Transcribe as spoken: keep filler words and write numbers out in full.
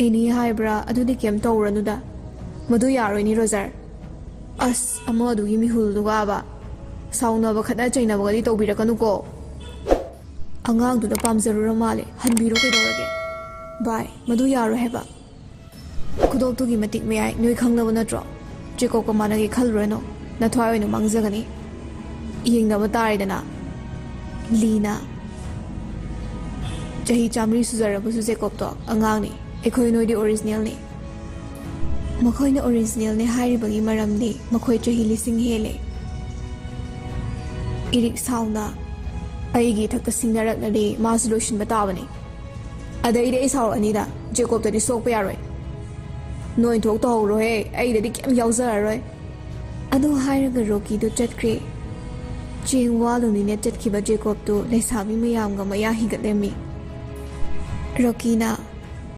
ꯑꯦꯅꯤ ꯍꯥꯏꯕ꯭ꯔꯥ? ꯑꯗꯨꯗꯤ ꯀꯩꯝ ꯇꯧꯔꯅꯨꯗ꯫ ꯃꯗꯨ ꯌꯥꯔꯣꯏꯅꯤ, ꯔꯣꯖꯔ꯫ ꯑꯁ, ꯑꯃ ꯑꯗꯨꯒꯤ ꯃꯤꯍꯨꯜꯗꯨꯒꯕ꯫ ꯁꯥꯎꯅꯕ, ꯈꯠꯅ ꯆꯩꯅꯕꯒꯗꯤ ꯇꯧꯕꯤꯔꯛꯀꯅꯨꯀꯣ꯫ ꯑꯉꯥꯡꯗꯨꯅ ꯄꯥꯝꯖꯔꯨꯔ ꯃꯥꯜꯂꯦ꯫ ꯍꯟꯕꯤꯔꯣ, ꯀꯩꯗꯧꯔꯒꯦ? ꯚꯥꯏ, ꯃꯗꯨ ꯌꯥꯔꯣꯏ ꯍꯥꯏꯕ꯫ ꯈꯨꯗꯣꯞꯇꯨꯒꯤ ꯃꯇꯤꯛ ꯃꯌꯥꯏ ꯅꯣꯏ ꯈꯪꯂꯕ ꯅꯠꯇ꯭ꯔꯣ? ꯖꯦꯀꯣꯕꯀ ꯃꯥꯟꯅꯒꯦ ꯈꯜꯂꯨꯔꯅꯨ, ꯅꯊ꯭ꯋꯥꯏ ꯑꯣꯏꯅ ꯃꯥꯡꯖꯒꯅꯤ꯫ ꯌꯦꯡꯅꯕ ꯇꯥꯔꯦꯗꯅ꯫ ꯂꯤꯅ, ꯆꯍꯤ ꯆꯥꯃꯔꯤ ꯁꯨꯖꯔꯕꯁꯨ ꯖꯦꯀꯣꯕꯇꯣ ꯑꯉꯥꯡꯅꯤ, ꯑꯩꯈꯣꯏ ꯅꯣꯏꯗꯤ ꯑꯣꯔꯤꯖꯤꯅꯦꯜꯅꯤ꯫ ꯃꯈꯣꯏꯅ ꯑꯣꯔꯤꯖꯤꯅꯦꯜꯅꯤ ꯍꯥꯏꯔꯤꯕꯒꯤ ꯃꯔꯝꯗꯤ ꯃꯈꯣꯏ ꯆꯍꯤ ꯂꯤꯁꯤꯡ ꯍꯦꯜꯂꯦ꯫ ꯏꯔꯤꯛ ꯁꯥꯎꯅ, ꯑꯩꯒꯤ ꯏꯊꯛꯇ ꯁꯤꯡꯅꯔꯛꯂꯗꯤ ꯃꯥꯁꯨ ꯂꯣꯏꯁꯤꯟꯕ ꯇꯥꯕꯅꯤ꯫ ꯑꯗꯩꯗꯤ ꯑꯩ ꯁꯥꯎꯔꯛꯑꯅꯤꯗ, ꯖꯦꯀꯣꯕꯇꯗꯤ ꯁꯣꯛꯄ ꯌꯥꯔꯣꯏ꯫ ꯅꯣꯏ ꯊꯣꯛ ꯇꯧꯍꯧꯔꯣꯍꯦ, ꯑꯩꯗꯗꯤ ꯀꯩꯝ ꯌꯥꯎꯖꯔꯔꯣꯏ꯫ ꯑꯗꯨ ꯍꯥꯏꯔꯒ ꯔꯣꯀꯤꯗꯨ ꯆꯠꯈ꯭ꯔꯦ꯫ ꯆꯦꯡ ꯋꯥꯂꯨꯅꯤꯅ ꯆꯠꯈꯤꯕ ꯖꯦꯀꯣꯕꯇꯨ ꯂꯩꯁꯥꯕꯤ ꯃꯌꯥꯝꯒ ꯃꯌꯥ ꯍꯤꯒꯠꯂꯝꯃꯤ꯫ ꯔꯣꯀꯤꯅ,